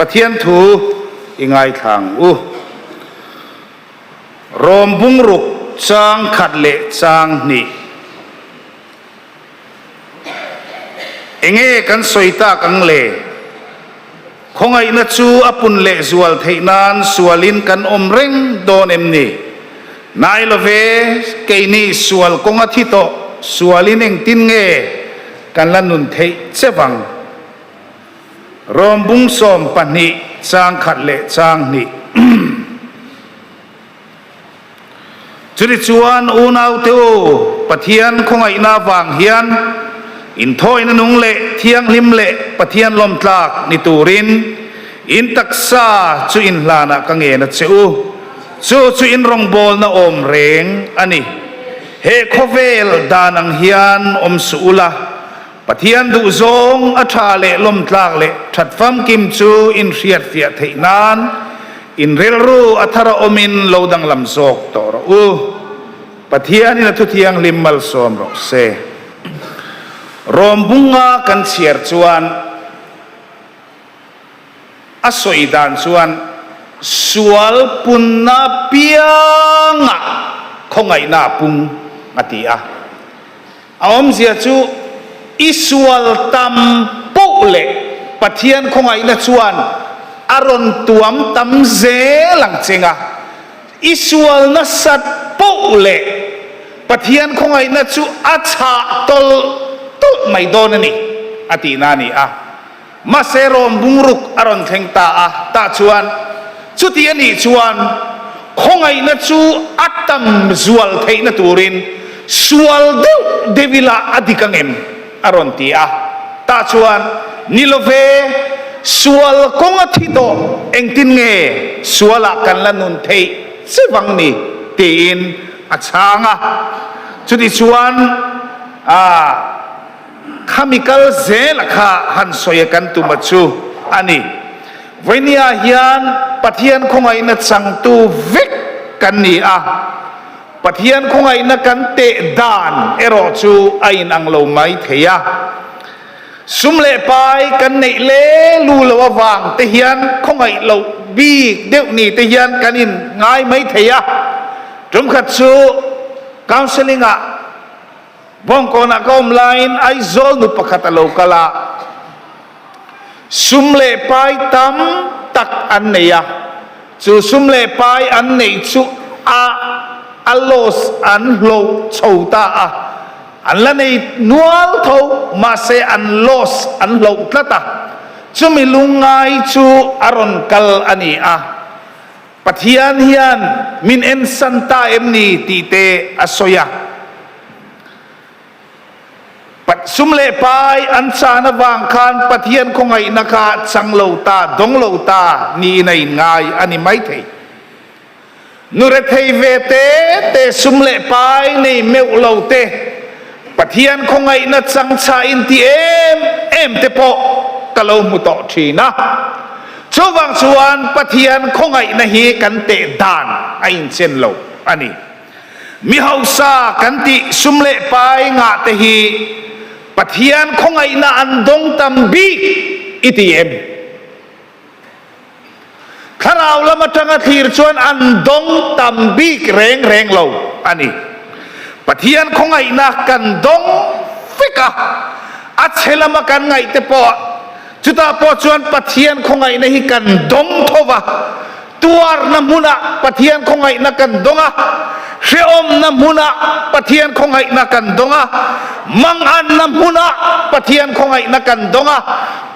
Pathian thu i ngaithla ang u. Rawm bungruk chang khat leh chang hnih. Enge kan sawi tak ang le? Khawngaihna chu a pun lehzual theih nan sualin kan awm reng dawn em ni? Nai lo ve, keini sual kawnga thi tawh sualin engtin nge kan la nun theih che vang? Rawm bung 12 chang khat leh chang hnih. Chutichuan unaute u, Pathian khawngaihna avang hian inthawina nung leh thianghlim leh Pathian lawmtlak ni turin in taksa chu inhlanah ka ngen a che u. Chu chu in rawngbawlna awm reng a ni. He khawvel dan ang hian awm suh ula, Pathian duhzawng a tha leh lawmtlak leh that famkim chu in hriatfiah theih nan in rilru a thar a awmin lo danglam zawk tawh rawh u. Pathianin a thuthianghlim malsawm rawh se. Rawm bunga kan chhiar chuan a sawi dan chuan sual punna piangah khawngaihna a pung a ti a. A awmzia chu i sual tam poh leh Pathian khawngaihna chuan a rawn tuam tam zel ang cheng a, i sual nasat poh leh Pathian khawngaihna chu a chhah tawlh tawlh mai dawn a ni, a tihna a ni a. Mahse rawm bungruk a rawn thleng ta a, tah chuan chuti a nih chuan khawngaihna chu a tam zual theihna turin sual deuh deuh ila a dik ang em? a rawn ti a, tah chuan ni lo ve, sual kawng a thi tawh, engtin nge sualah kan la nun theih che vang ni? tiin a chhang a, chuti chuan ah. Khami kal zela kha han sawi a kan tum a chu a ni. Vawinia hian Pathian khawngaihna changtu vek kan ni a, Pathian khawngaihna kan teh dan erawh chu a inang lo mai thei a. Sum leh pai kan neih le lu lo avang te hian khawngaih loh bik deuh ni te hian kan in ngai mai thei a. Tumkhat chu counselling ah Bawngkawnah ka awm laiin Aizawl nu pakhat a lo kal a, sum leh pai tam tak an nei a, chu sum leh pai an neih chu a a loss an hloh chho ta a, an la nei nual tho mahse an loss an hloh tlat a, chumi lungngai chu a rawn kal a ni a. Pathian hian min ensan ta em ni tih te a sawi a. Sum leh pai an chan avang khan Pathian khawngaihna kha chang lo ta, dawng lo ta niin a inngai a ni maithei. Nu rethei ve te te sum leh pai nei meuh lo te Pathian khawngaihna chang chhah inti em em te pawh ka lo hmu tawh thin a. Chuvang chuan Pathian khawngaihna hi kan teh dan a inchen lo a ni. Mi hausa kan tih sum leh pai ngah te hi Pathian khawngaihna an dawng tam bik i ti em? Thlarau lam atanga thlir chuan an dawng tam bik reng reng lo a ni. Pathian khawngaihna kan dawng vek a, a chhe lama kan ngaih te pawh chutah pawh chuan Pathian khawngaihna hi kan dawng tho va, tuarna hmunah Pathian khawngaihna kan dawng a, hrehawmna hmunah Pathian khawngaihna kan dawng a, manganna hmunah Pathian khawngaihna kan dawng a,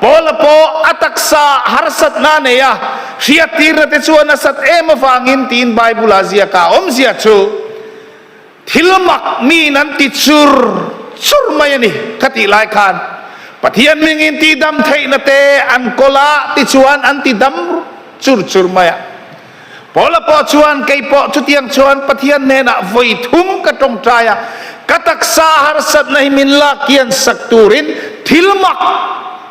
Paula pawh a taksa harsatna a nei a, hriattirna te chu a nasat em avangin tiin Bible-a ziak a awmzia chu thil mak miin an ti chur chur mai a ni. Kha tih lai khan Pathian mingin tihdam theihna te an kawl a, tichuan an ti dam chur chur mai a. Paula pawh chuan, Kei pawh chutiang chuan Pathian hnenah vawi thum ka tawngtai a, ka taksa harsatna hi min lak kian sak turin thil mak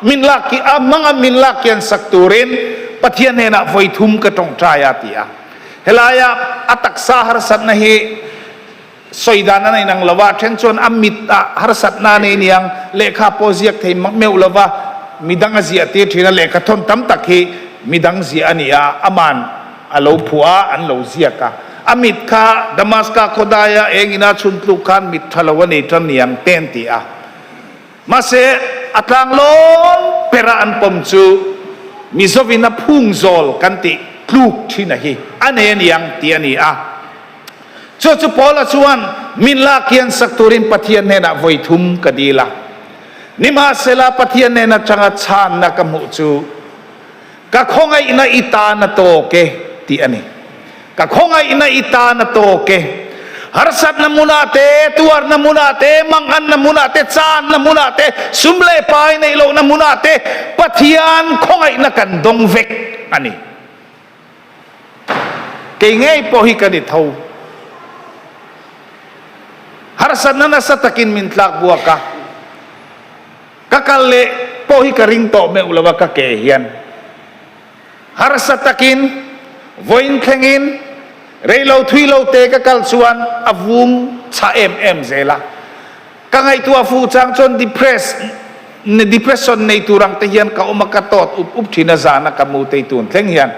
min lak ki a hmanga min lak kian sak turin Pathian hnenah vawi thum ka tawngtai a, ti a. Helaia a taksa harsatna hi sawi dan a nei nang lo a, then chuan a mit ah harsatna a nei niang, lehkha pawh ziak thei meuh lo va, midang a ziah tir thin a, lehkha thawn tam tak hi. midang ziah a ni a, aman a lo phuah a, an lo ziak a. A mit kha Damaska khawdaia eng ina chhun tluk khan mit tha lo a nei tan niang te an ti a. Mahse, a tlanglawn bera an pawm chu Mizovin a phungzawl kan tih tluk thin a hi a nei a niang tih a ni a. Chu chu Paula chuan min lak hian sak turin Pathian hnenah vawi thum ka dil a. Nimahsela, Pathian hnen atanga chhanna ka hmuh chu ka khawngaihna i tan a tawk e tih a ni. Ka khawngaihna i tan a tawk e. Harsatna hmunah te, tuarna hmunah te, manganna hmunah te, channa hmunah te, sum leh pai neih lohna hmunah te Pathian khawngaihna kan dawng vek a ni. Kei ngei pawh hi ka ni tho. Harsatna nasa takin min tlak buak a, ka kal leh pawh hi ka ring tawh meuh lo a ka ke hian. Harsa takin vawiin thlengin reilo thui lo te ka kal chuan a vung chhah em em zel a. Ka ngaihtuah fuh chang chuan depress depression nei tur ang te hian ka awm a, ka tawt up up thin a, zana ka mu tei tun thleng hian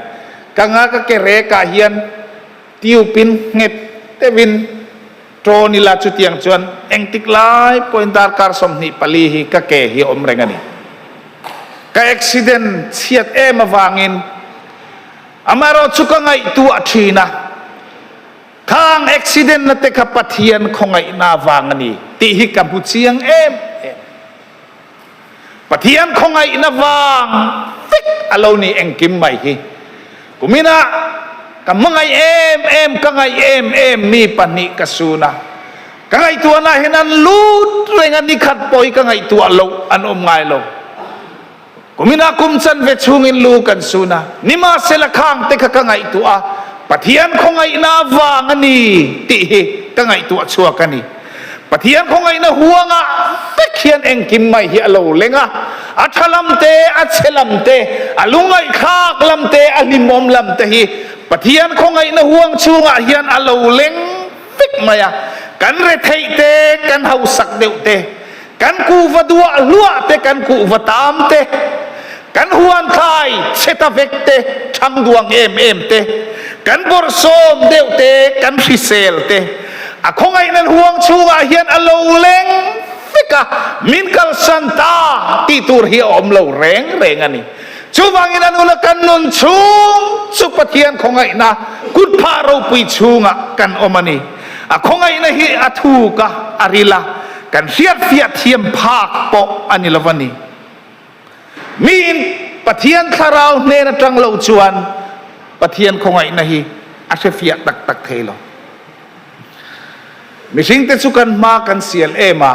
ka nga ka ke rek ah hian tube in nghet deuh in tawn ila chutiang chuan engtik lai pawhin darkar 24 hi ka ke hi a awm reng a ni. Ka accident chhiat em avangin amaherawh chu ka ngaihtuah thin a. Khang accident na te kha Pathian khawngaihna vang a ni tih hi ka hmu chiang em em. Pathian khawngaihna vang vek a lo ni engkim mai hi. Kuminah ka hmangaih em em, ka ngaih em em mi pahnih ka sun a. Ka ngaihtuahna hian an lut reng a, nikhat pawh hi ka ngaihtuah loh an awm ngai lo. Kuminah kum chanve chhungin lu kan sun a, nimahsela khang te kha ka ngaihtuah a, Pathian khawngaihna avang a ni tih hi ka ngaihtuah chhuak a ni. Pathian khawngaihna huangah vek hian engkim mai hi a lo leng a, a tha lam te, a chhe lam te, a lungngaihthlak lam te, a hlimawm lam te hi Pathian khawngaihna huang chhungah hian a lo leng vek mai a. Kan retheih te, kan hausak deuh te, Kan kuhva duah hluah te, kan kuhva tam te, kan huan thlai chhe ta vek te, thang duang em em te, kan bawrhsawm deuh te, kan hrisel te, a khawngaihna huang chhungah hian a lo leng vek a, min kalsan ta tih tur hi a awm lo reng reng a ni. Chuvangin an ula kan nun chhung chu Pathian khawngaihna kutphah ropui chhungah kan awm a ni. A khawngaihna hi a thuk a, a ril a, kan hriatfiah thiam phak pawh a ni lo a ni. Miin Pathian thlarau hnen atang lo chuan Pathian khawngaihna hi a hrefiah tak tak thei lo. Mihringte chu kan hma kan sial em a,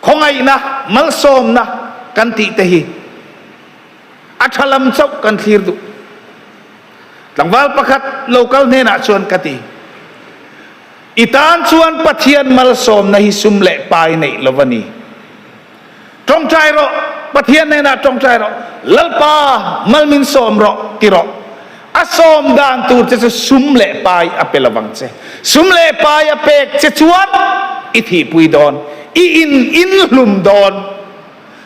khawngaihna, malsawmna kan tih te hi a tha lam chauh kan thlir duh. Tlangval pakhat lo kal hnenah chuan ka ti, I tan chuan Pathian malsawmna hi sum leh pai neih lo a ni. Tawngtai rawh, Pathian hnenah tawngtai rawh, Lalpa mal min sawm rawh ti rawh. A sawm dan tur che chu sum leh pai a pe lovang che. Sum leh pai a pek che chuan i thihpui dawn, i in inhlum dawn.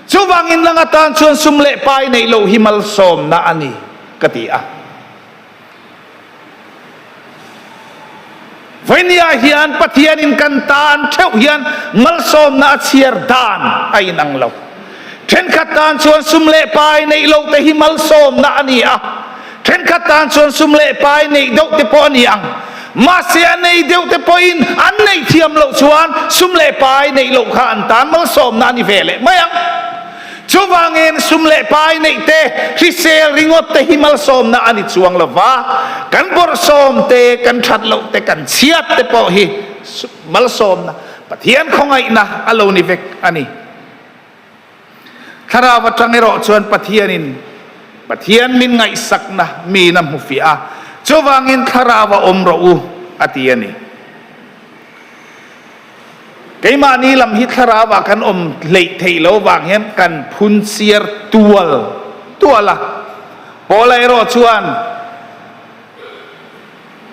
Chuvangin lang atan chuan sum leh pai neih loh hi malsawmna a ni, ka ti a. Vawinia hian Pathianin kan tan theuh hian malsawmna a chhiar dan a inang lo. Thenkhat tan chuan sum leh pai neih loh te hi malsawmna a ni a, thenkhat tan chuan sum leh pai neih deuh te pawh a ni ang. Mahse a nei deuh te pawhin an neih thiam loh chuan sum leh pai neih loh kha an tan malsawmna a ni ve leh mai ang. Chuvangin sum leh pai neih te, hrisel ringawt te hi malsawmna a ni chuang lo va, kan bawrhsawm te, kan that loh te, kan chhiat te pawh hi malsawmna, Pathian khawngaihna a lo ni vek a ni. Thlarau atang erawh chuan Pathianin Pathian min ngaihsakna miin a hmu fiah a, chuvangin Thlarau a awm rawh u a ti a ni. Keimahni lam hi Thlarauah kan awm hleih theih lo vang hian kan phun chiar tual tual a. Paula erawh chuan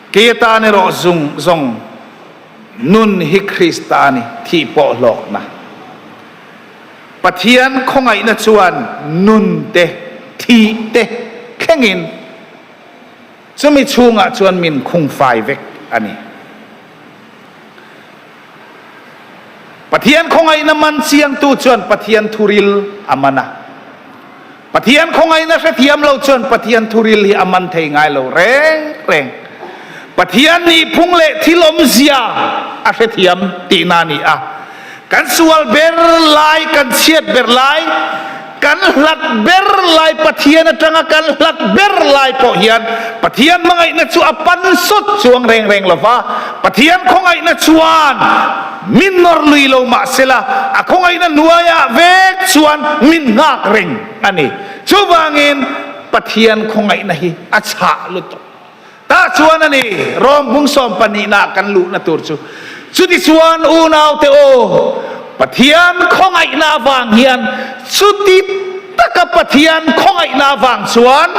kei atan erawh zung zawng nun hi Krista a ni, thih pawh hlawkna. Pathian khawngaihna chuan nun te, thih te. thlengin chumi chhungah chuan min khung fai vek a ni. Pathian khawngaihna man chiangtu chuan Pathian thuril a man a. Pathian khawngaihna hrethiam lo chuan Pathian thuril hi a man thei ngai lo reng reng. Pathian nihphung leh thil awmzia a hrethiam tihna a ni a. Kan sual ber lai, kan chhiat ber lai, kan hlat ber lai, Pathian atanga kan hlat ber lai pawh hian Pathian hmangaihna chu a pan sawt chuang reng reng lo va. Pathian khawngaihna chuan min nawr lui lo mah sela, a khawngaihna hnuaiah vek chuan min nghak reng a ni. Chuvangin Pathian khawngaihna hi a chhah lutuk. Tah chuan a ni, Rom hmung sawm pahnihna kan luhna tur chu. Chutichuan unaute aw, Pathian khawngaihna avang hian chuti taka Pathian khawngaihna avang chuan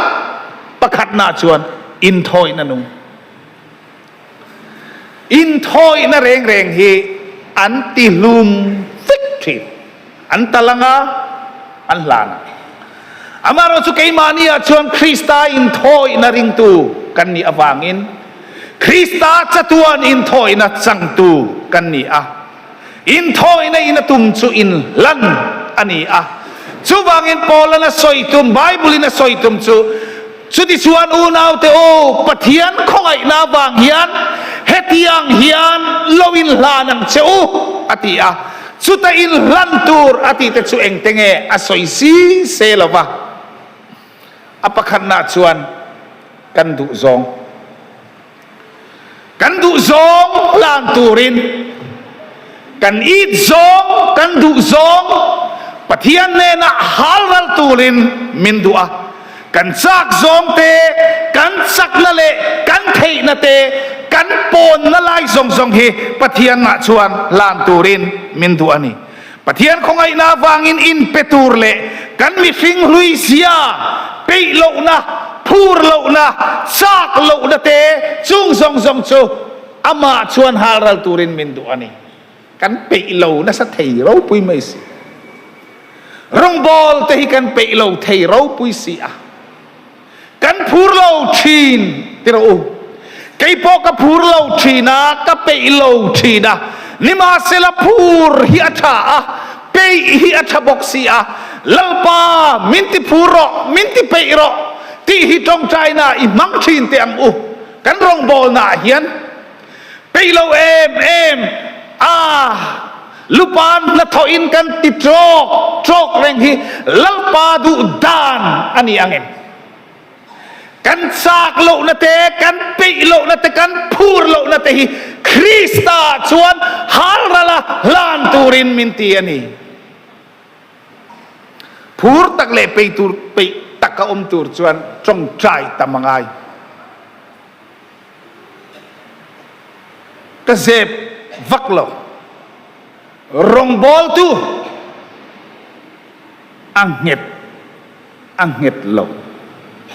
pakhatna chuan inthawihna nung. Inthawihna reng reng hi an ti hlum vek thin. An tal anga an hlan a. Amaherawhchu keimahni ah chuan Krista inthawihna ringtu kan nih avangin Krista chatuan inthawihna changtu kan ni a. Inthawihna in a tum chu inhlan a ni a. Chuvangin Paula'n a sawi tum, Bible-in a sawi tum chu, Chutichuan unaute u, Pathian khawngaihna avang hian hetiang hian lo inhlan ang che u, a ti a. Chuta inhlan tur a tihte chu engte nge a sawi si se lo va. A pakhatna chuan kan duhzawng. Kan duhzawng hlan turin kan it zawng, kan duhzawng Pathian hnenah halral turin min duh a. Kan chak zawng te, kan chakna leh kan theihna te, kan pawnna lai zawng zawng hi Pathianah chuan hlan turin min duh a ni. Pathian khawngaihna avangin inpe tur leh kan mihring hlui zia, peih lohna, phur lohna, chak lohna te chung zawng zawng chu amah chuan halral turin min duh a ni. Kan peih lo nasa thei ropui mai si. Rawngbâwl te hi kan peih lo thei ropui si a. Kan phur lo thin ti rawh u. Kei pawh ka phur lo thin a, ka peih lo thin a. Nimahsela phur hi a tha a, peih hi a tha bawk si a. Lalpa min ti phur rawh, min ti peih rawh tih hi tawngtaina i hmang thin teh ang u. Kan rawngbawlnaah hian Peih lo em em a, lupa hnathawhin kan ti trawk trawk reng hi Lalpa duh dan a ni ang em? Kan chak lohna te, kan peih lohna te, kan phur lohna te hi Krista chuan halrala hlan turin min ti a ni. Phur tak leh peih tur peih taka awm tur chuan tawngtai tam a ngai. Ka zep vak lo. Rawngbawltu a nghet a nghet lo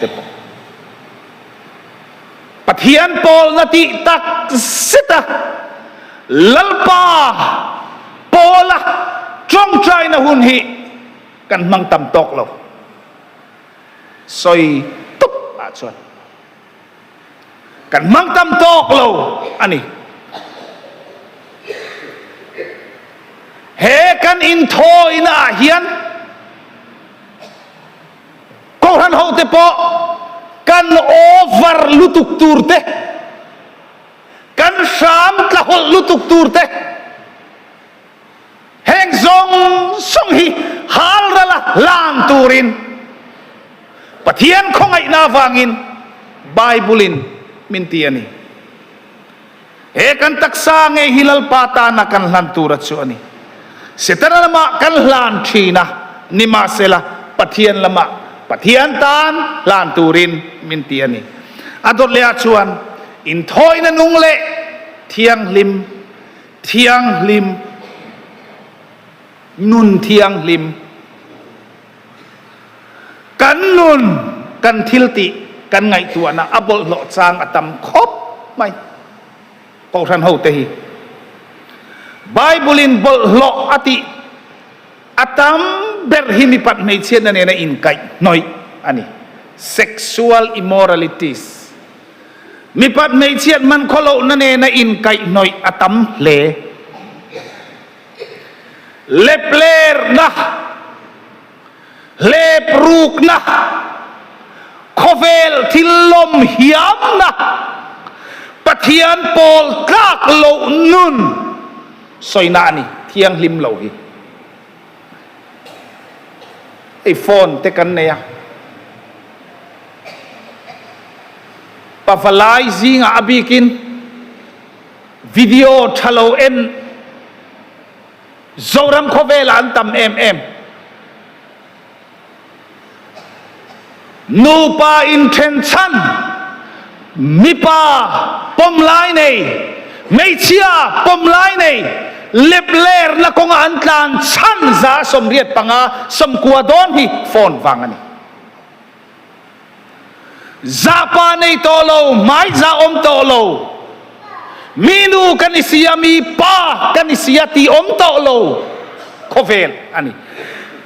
te pawh. Pathian pawlna tih tak zet a Lalpa pawla tawngtaina hun hi kan hmang tam tawk lo. Sawi tup ah chuan. Kan hmang tam tawk lo a ni. He kan inthawina ah hian Kohhran hote pawh kan over lutuk tur te, kan hram tlahawlh lutuk tur te, Heng zawng zawng hi halral a hlan turin Pathian khawngaihna avangin Bible-in min ti a ni. He kan taksa ngei hi Lalpa tana kan hlan tura chu a ni. Setana lamah kan hlan thin a, nimahsela Pathian lamah Pathian tan hlan turin min ti a ni. A dawt lehah chuan inthawina nung leh thianghlim Thianghlim, nun thianghlim. Kan nun, kan thil tih, kan ngaihtuahna a bawlhhlawh chang a tam khawp mai. Kohhran hote hi Bible-in bawlhhlawh a tih a tam ber hi mipat hmeichhiatna nena inkaih hnawih a ni. Sexual immoralities, Mipat hmeichhiat hman khawlohna nena inkaihhnawih a tam hle. Leplerna, Hleprukna, Khawvel thil lawm hiamna, Pathian pawl tlak loh nun sawina a ni, thianghlim lo hi. Hei phone te kan nei a, pavalai zingah a bikin video tha lo en Zoram khawvelah an tam em em. Nupa inthen chhan, mipa pawm lai nei, hmeichhia pawm lai nei, leplerna kawnga an tlan chhan 85 90 dawn hi phone vang a ni. Zahpa nei tawh lo, hmaiza awm tawh lo, mi nu ka ni sia, mi pa ka ni sia tih awm tawh lo khawvel a ni.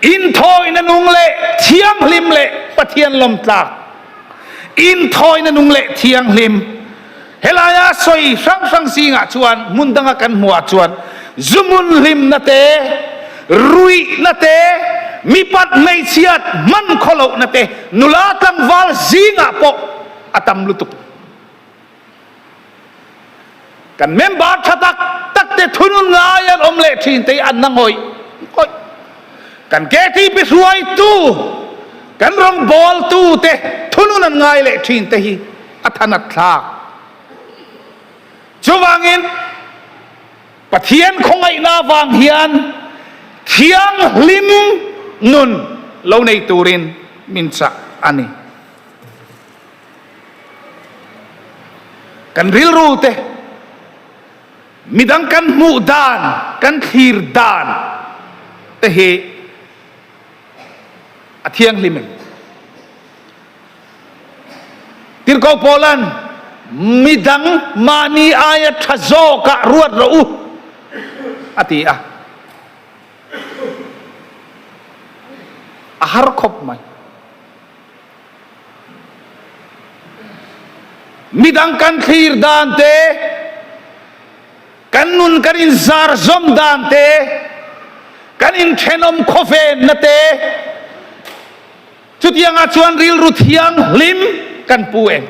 Inthawina nung leh thianghlim leh Pathian lawmtlak. Inthawina nung leh thianghlim. Helaia sawi hrang hrang zingah chuan hmun danga kan hmuhah chuan zumun hlimna te, ruihna te, mipat hmeichhiat hman khawlohna te nula tlangval zingah pawh a tam lutuk. Kan member tha tak tak te thunun ngai an awm leh thin te hi an na ngawih ngawih. Kan KTP hruaitu, kan rawngbawltu te thunun an ngai leh thin te hi a than a thlak. Chuvangin Pathian khawngaihna avang hian thianghlim nun lo nei turin min chah a ni. Kan rilru te, midang kan hmuh dan, kan thlir dan te hi a thianghlim em? Tirhkoh Paula'n, Midang mahni aia tha zawkah ruat rawh u, a ti a. A har khawp mai. Midang kan thlir dan te, kan nun kan inzar zawm dan te, kan inthenawm khawvenna te, Chutiangah chuan rilru thianghlim kan pu em?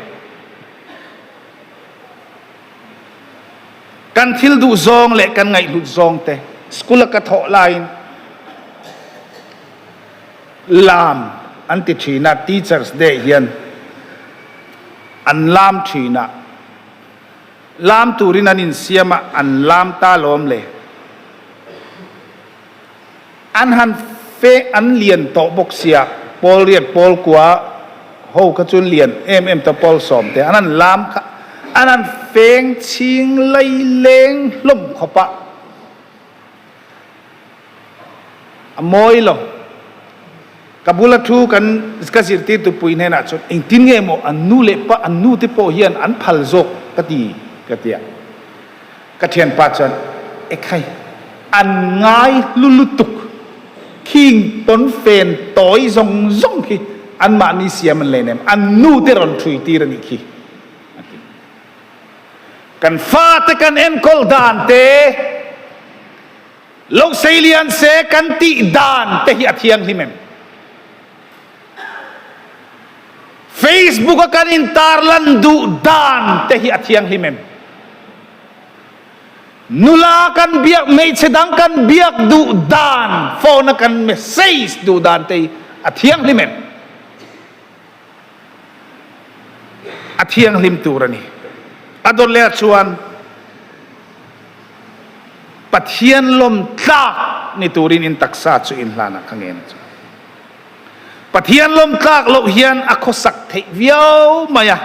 Kan thil duh zawng leh kan ngaihhlut zawng te school a ka thawh laiin lam an ti thin a, Teachers Day hian an lam thin a, lam turin an insiam a, an lam ta lawm le. An han fe an lian tawh bawk sia, pawl riat pawl kua ho kha chuan lian em em tawh pawl sawm te an han lam kha an han feng chhing lai leng hlawm khawp a, a mawi lo. Ka bula thu kan ka zirtirtu pui hnenah chuan engtin nge maw an nu leh pa an nu te pawh hian an phal zawk ka ti ka ti a. Ka thianpa chuan, Ekhai, an ngai hlu lutuk, khing pawnfen tawi zawng zawng khi anmahni siam an len em, an nu te rawn ṭhui tir a nih khi, a ti. Kan fate kan enkawl dan te, lo seilian se kan tih dan te hi a thianghlim em? Facebook a kan intarlan duh dan te hi a thianghlim em? Nula kan biak, hmeichhe dang kan biak duh dan, phone a kan message duh dan te hi a thianghlim em? A thianghlim tur a ni. A dawt leh ah chuan Pathian lawm tlak ni turin in taksa chu in hlanah ka ngen a chu. Pathian lawm tlak loh hian a khawsak theih viau mai a.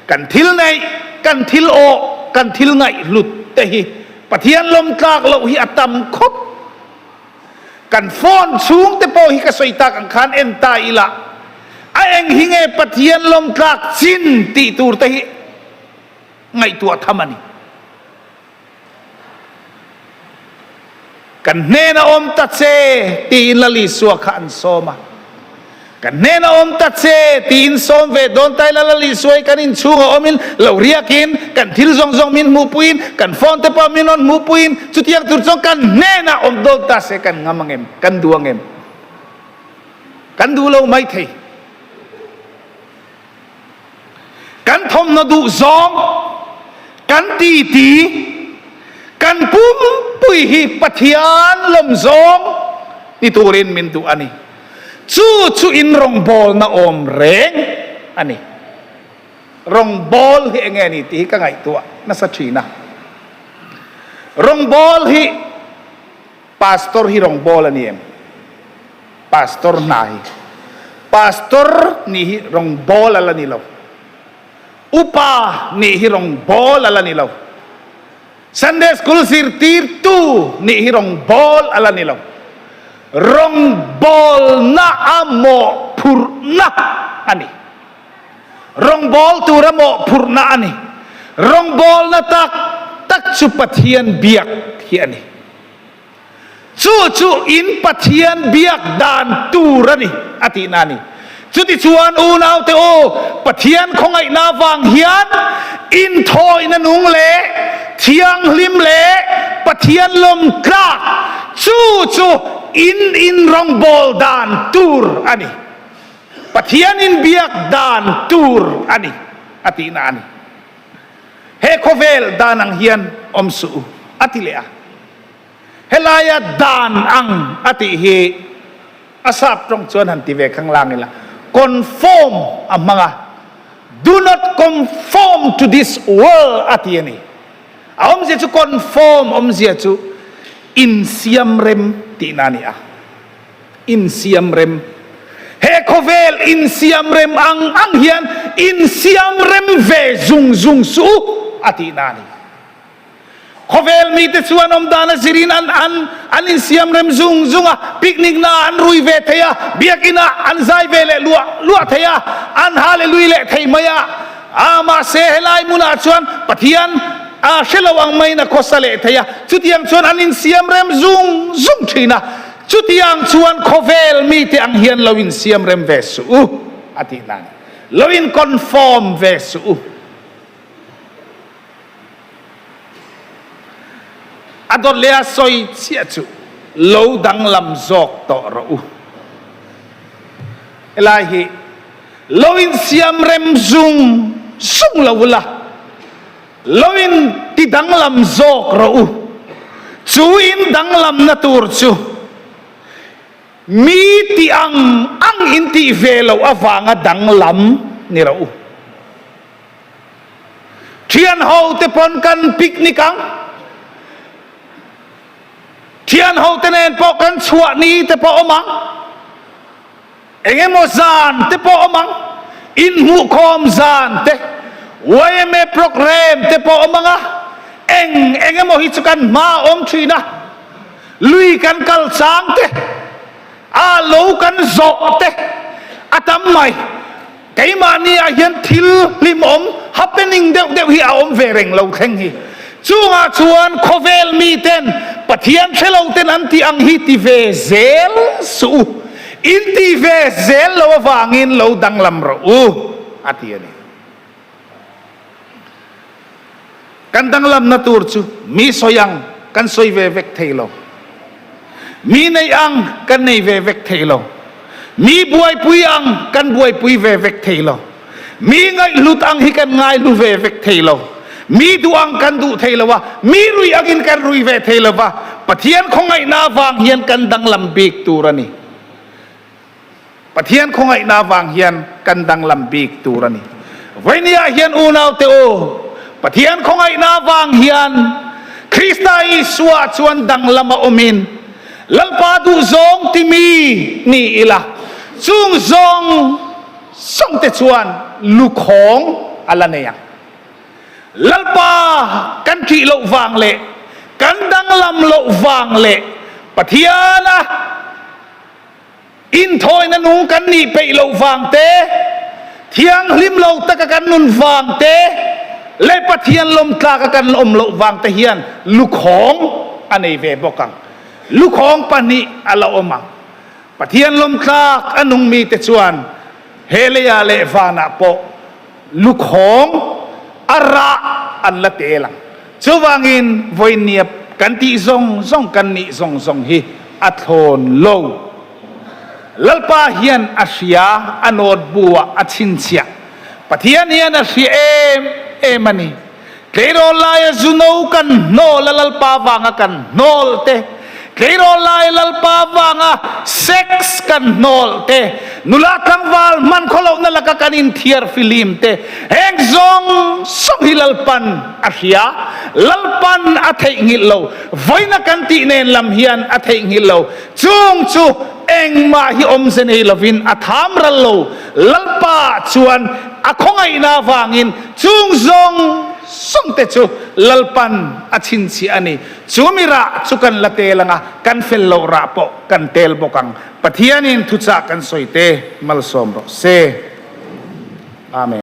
Kan thil neih, kan thil awh, kan thil ngaihhlut te hi Pathian lawm tlak loh hi a tam khawp. Kan phone chhung te pawh hi ka sawi tak ang khan en ta ila, a eng hi nge Pathian lawm tlak chin tih tur te hi ngaihtuah tham a ni. Kan hnena awm ta che tiin Lal Isua kha an sawm a. Kan hnena awm ta che tiin sawm ve dawn ta ila Lal Isuai kan inchhunga awmin lo riakin kan thil zawng zawng min hmuhpuiin kan phone te pawh min rawn hmuhpuiin chutiang tur chuan kan hnenah awm dawn ta se kan ngam ang em? Kan duh ang em? Kan duh lo mai thei. Kan thawmhnaw duh zawng, kan titi, kan pumpui hi Pathian lawm zawng ni turin min duh a ni. Chu chu in rawngbawlna awm reng a ni. Rawngbâwl hi eng nge ni tih hi ka ngaihtuah nasa ṭhin a. Rawngbâwl hi Pastor hi rawngbâwl a ni em? Pastor hna hi Pastor nih hi rawngbâwl a la ni lo. Upa nih hi rawngbâwl a la ni lo. Sunday School zirtirtu nih hi rawngbâwl a la ni lo. Rawngbâwlna a mawhphurhna a ni. Rawngbâwl tura mawhphurhna a ni. Rawngbâwlna tak tak chu Pathian biak hi a ni. Chu chu in Pathian biak dan tur a ni, a tihna a ni. Chutichuan unaute u, Pathian khawngaihna avang hian inthawihna nung leh thianghlim leh Pathian lawm tlak, chu chu in inrawngbawl dan tur a ni. Pathian inbiak dan tur a ni, a tihna a ni. He khawvel dan ang hian awm suh u, a ti leh a. Helaia dan ang a tih hi a sap tawng chuan han ti ve khanglang ila, conform a hmang a, do not conform to this world a ti a ni. A awmzia chu conform awmzia chu insiamrem tihna a ni a. Insiamrem. He khawvel insiamrem ang ang hian insiamrem ve zung zung suh u a tihna a ni. Khawvel mite chuan awm dan a zirin an an an insiamrem zung zung a, picnic naah an rui ve thei a, biakinn ah an zai ve leh luah luah thei a, an hallelui leh thei mai a. A mahse helai hmunah chuan Pathian a hre lo ang maiin a khawsa leh thei a, chutiang chuan an insiamrem zung zung thin a. Chutiang chuan khawvel mite ang hian lo insiam rem ve suh u, a tih nan. Lo in conform ve suh u. A dawt leh a sawi chiah chu lo danglam zawk tawh rawh u. Helai hi lo insiam rem zung zung lo ula. Lo in ti danglam zawk rawh u. Chu in danglamna tur chu mi ti ang ang in tih ve loh avanga danglam ni rawh u. Thian ho te pawn kan picnic ang. Thian ho te nen pawh kan chhuah ni te pawh awm ang. Eng emaw zan te pawh awm ang, inhmuhkhawm zan te, yma programme te pawh awm ang a, eng eng emaw hi chu kan hma a awm thin a, lui kan kal chang te, a lo kan zawh te a tam mai. Keimahni ah hian thil hlimawm, happening, deuh deuh hi a awm ve reng lo thleng hi. Chungah chuan khawvel miten Pathian hre lo ten an tih ang hi ti ve zel suh u. In ti ve zel lo avangin lo danglam rawh u, a ti a ni. Kan danglamna tur chu mi sawi ang kan sawi ve vek thei lo. Mi neih ang kan nei ve vek thei lo. Mi buaipui ang kan buaipui ve vek thei lo. Mi ngaihhlut ang hi kan ngaihlu ve vek thei lo. Mi duh ang kan duh thei lo a, mi rui angin kan rui ve thei lo va. Pathian khawngaihna avang hian kan danglam bik tur a ni. Pathian khawngaihna avang hian kan danglam bik tur a ni. Vawinia hian unaute u, Pathian khawngaihna avang hian Krista Isua chuan danglam a awmin Lalpa duhzawng timi ni ila, chung zawng zawngte chuan lukhawng a la nei ang. Lalpa kan ṭih loh vang leh kan danglam loh vang leh Pathiana Inthawina nung kan nih peih loh vang te, thianghlim lo taka kan nun vang te leh Pathian lawmtlaka kan awm loh vang te hian lukhawng a nei ve bawk ang. Lukhawng pahnih a la awm ang. Pathian lawmtlak a nung mite chuan he leiah leh vanah pawh lukhawng a rah an la tel ang. Chuvangin vawinia kan tih zawng zawng kan nih zawng zawng hi a thlawn lo. Lalpa hian a hria, a note bu ah a chhinchhiah. Pathian hian a hria em em a ni. Tleirawl laia zu no kan hnawl a Lalpa vanga kan hnawl te, tleirawl laia Lalpa vanga sex kan hnawl te, nula tlangval hman khawlohna laka kan inthiar fihlim te, heng zawng zawng hi Lalpan a hria, Lalpan a theihnghilh lo, vawiina kan tih nen lam hian a theihnghilh lo, chung chu engmah hi awmze nei lovin a tham ral lo, Lalpa chuan a khawngaihna avangin chung zawng zawng te chu Lalpan a chhinchhiah a ni. Chu mi rah chu kan la tel ang a, kan fel loh rah pawh kan tel bawk ang. Pathianin thuchah kan sawi te malsawm rawh se. Amen.